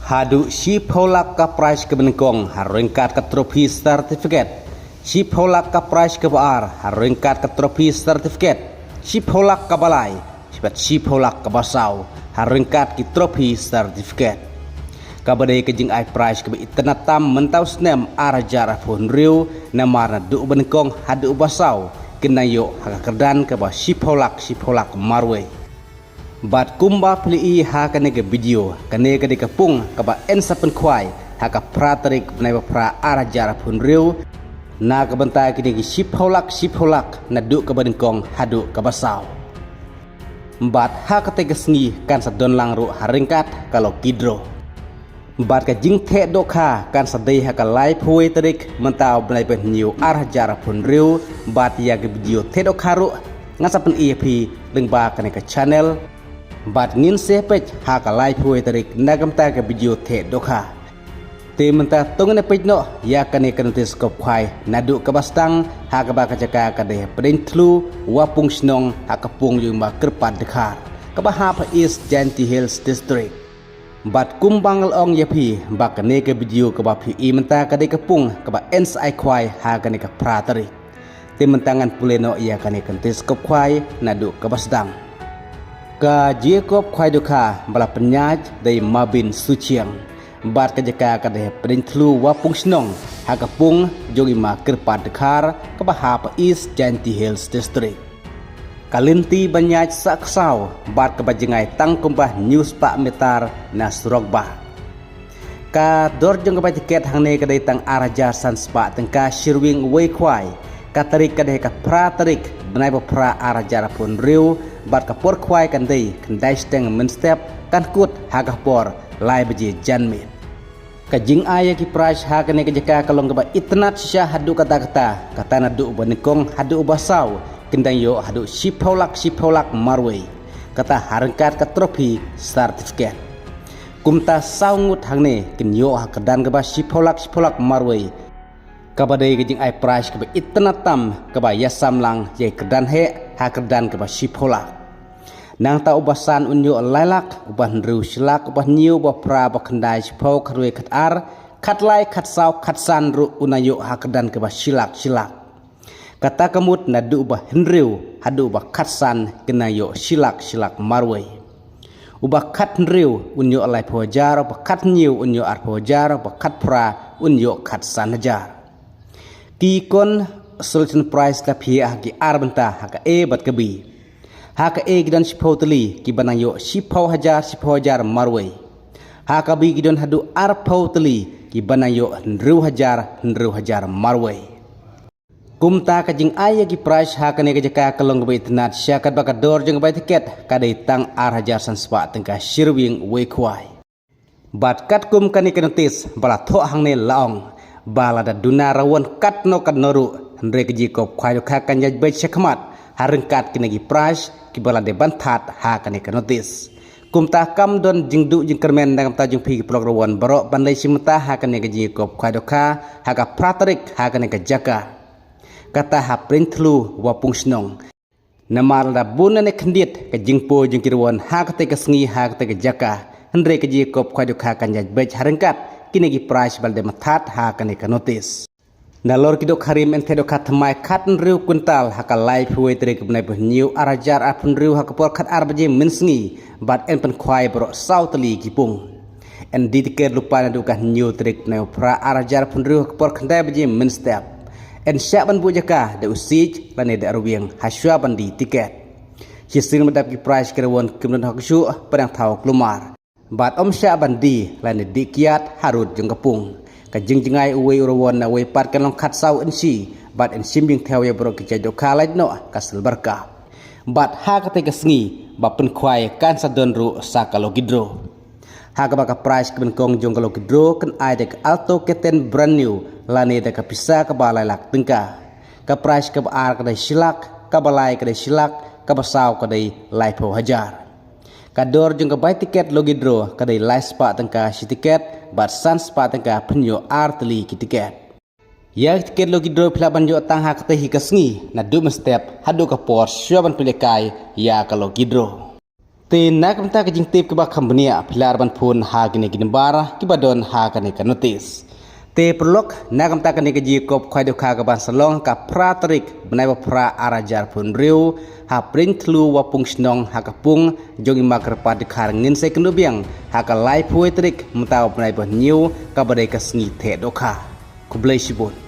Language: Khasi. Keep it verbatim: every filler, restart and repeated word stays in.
Haduh shiphew lak ka prize kaba nyngkong ha ryngkat ka trophy certificate. Shiphew lak ka prize kaba ar ha ryngkat ka trophy certificate. Shiphew lak kaba lai, bad shiphew lak kaba saw ha ryngkat ki trophy certificate. Kaba dei ka jingai prize kaba itynnad tam mynta u snem ar hajar arphew hynriew, namar naduh uba nyngkong haduh uba saw kin nang ïoh ha ka kyrdan kaba shiphew lak, shiphew lak marwei. Bad kumba phi la i ha kane ka video, kane ka dei ka pung kaba yn sa pynkhwai ha ka phra tarik bnai ba phra ar hajar arphew hynriew, na ka bynta kine ki shiphew lak, shiphew lak naduh kaba nyngkong haduh kaba saw. Bad ha katei ka sngi kan sa don lang ruh ha ryngkat ka lucky draw. Bad ka jingtheh dohkha kan sa dei ha ka laiphew wei tarik mynta u bnai ba hynñiew ar hajar arphew hynriew, bad ïa ka video theh dohkha ruh ngan sa pyni ïa phi lyngba kane ka channel. Bad ngin sa peit ha ka laiphew wei tarik na ka bynta ka video theh dohkha. Te mynta to ngin ïa peit noh ïa kane ka notice kop khwai naduh kaba sdang, ha kaba ka jaka ka dei ha Pdeng Thlu, Wapung Shnong, ha ka pung jong i ma Kyrpad Dkhar, kaba hap ha East Jaintia Hills District. Bad kumba nga la ong ïa phi ba kane ka video kaba phi i mynta ka dei ka pung kaba yn sa ai khwai ha kane ka phra tarik. Te mynta ngan pule noh ïa kane ka notice kop khwai naduh kaba sdang. Ka jingkop khwai dohkha ba la pynïaid da i Mabin Suchiang. Bad ka jaka ka dei ha Pdeng Thlu, Wapung Shnong, ha ka pung jong i ma Kyrpad Dkhar, kaba hap ha East Jaintia Hills District. Ka lynti ban ïaid sah ksaw bad kaba jngai tang kumba hynñiew spah mitar na surok bah. Ka dor jong ka bai tiket hangne ka dei tang ar hajar san spah tyngka shi rwiang uwei khwai. Ka tarik ka dei ka phra tarik bnai ba phra ar hajar arphew hynriew, bad ka por khwai kan dei khyndai shiteng mynstep, kan kut ha ka por lai baje janmiet. Ka jingai ïa ki prize ha kane ka jaka ka long kaba itynnad shisha haduh katta katta, kata naduh uba nyngkong haduh uba saw kin dang ïoh haduh shiphew lak, shiphew lak marwei. Kata ha ryngkat ka trophy certificate. Kumta saw ngut hangne kin ïoh ha kyrdan kaba shiphew lak, shiphew lak marwei. Kaba dei ka jingai prize kaba itynnad tam kaba ïasam lang ïa i kyrdan heh ha kyrdan kaba shiphew lak. Nangta uba san un ïoh lai lak, uba hynriew shi lak, uba hynñiew, uba phra, uba khyndai, shiphew, khatwei, khatar, khatlai, khatsaw, khatsan ruh un nang ïoh ha kyrdan kaba shi lak, shi lak. Kata ka mut naduh uba hynriew haduh uba khatsan kin nang ïoh shi lak, shi lak marwei. Uba khathynriew un ïoh laiphew hajar, uba khathynñiew un ïoh arphew hajar, uba khatphra un ïoh khatsan hajar. Ki kon selection prize la phiah ha ki ar bynta, ha ka A bad ka B. Ha ka A ki don shiphew tylli kiba nang ïoh shiphew hajar, shiphew hajar marwei. Ha ka B ki don haduh arphew tylli kiba nang ïoh hynriew hajar, hynriew hajar marwei. Kumta ka jingai ïa ki prize ha kane ka jaka ka long kaba itynnad shisha katba ka dor jong ka bai tiket ka dei tang ar hajar san spah tyngka shi rwiang uwei khwai. Bad katkum kane ka notice ba la thoh hangne la ong ba lada duna rawon katno katno ruh, hynrei ka jingkop khwai dohkha kan ïaid beit shakhmat ha ryngkat kine ki prize kiba la dei ban thad ha kane ka notice. Kumta kam don jingduh jingkyrmen na ka bynta jong phi ki paralok rawon baroh ban leit shim bynta ha kane ka jingkop khwai dohkha ha ka phra tarik ha kane ka jaka. Kata ha Pdeng Thlu, Wapung Shnong. Namar lada bun ne khyndiat ka jingpoi jong ki rawon ha katei ka sngi ha katei ka jaka, hynrei ka jingkop khwai dohkha kan ïaid beit ha ryngkat kine ki prize ba la dei ban thad ha kane ka notice. Nalor ki dohkha rim yn theh dohkha thymmai khathynriew kwintal ha ka laiphew wei tarik bnai ba hynñiew ar hajar arphew hynriew ha ka por khatar baje mynsngi, bad yn pynkhwai baroh saw tylli ki pung. Yn die tiket lypa naduh ka hynñiew tarik bnai ba phra ar hajar arphew hynriew ha ka por khyndai baje mynstep. Yn shah ban buh jaka da u siej lane da rwiang ha shuwa ban die tiket. Shisien ba dap ki prize ki rawon kim don ha ka shuh, pdeng thaw kulmar. Bad ym shah ban die lane die kiad harud jong ka pung. Ka jingjngai uwei u rawon na uwei pat kan long khatsaw inshi, bad yn shim jingthew ïa baroh ki jait dohkha lait noh ka silver cup. Bad ha katei ka sngi ba pynkhwai kan sa don ruh sa ka lucky draw. Ha kaba ka prize kaba nyngkong jong ka lucky draw kan ai da ka Alto K ten brand new lane da ka pisa kaba lai lak tyngka. Ka prize kaba ar ka dei shi lak, kaba lai ka dei shi lak, kaba saw ka dei laiphew hajar. Ka dor jong ka bai tiket lucky draw ka dei lai spah tyngka shi tiket, bad san spah tyngka pynïoh ar tylli ki tiket. Ïa ki tiket lucky draw phi lah ban ïoh tang ha katei hi ka sngi naduh mynstep haduh ka por shuwa ban pynlehkai ïa ka lucky draw. Te na ka bynta ka jingtip kaba kham bniah, phi lah ban phone ha kine ki number kiba don ha kane ka notice. Te paralok, na ka bynta kane ka jingïakop khwai dohkha kaban sa long ha ka phra tarik bnai ba phra ar hajar arphew hynriew, ha Pdeng Thlu Wapung Shnong, ha ka pung jong i Ma Kyrpad Dkhar, ngin sa ïakynduh biang ha ka laiphew tarik mynta u bnai ba hynñiew, kaba dei ka sngi theh dohkha. Khublei shibun.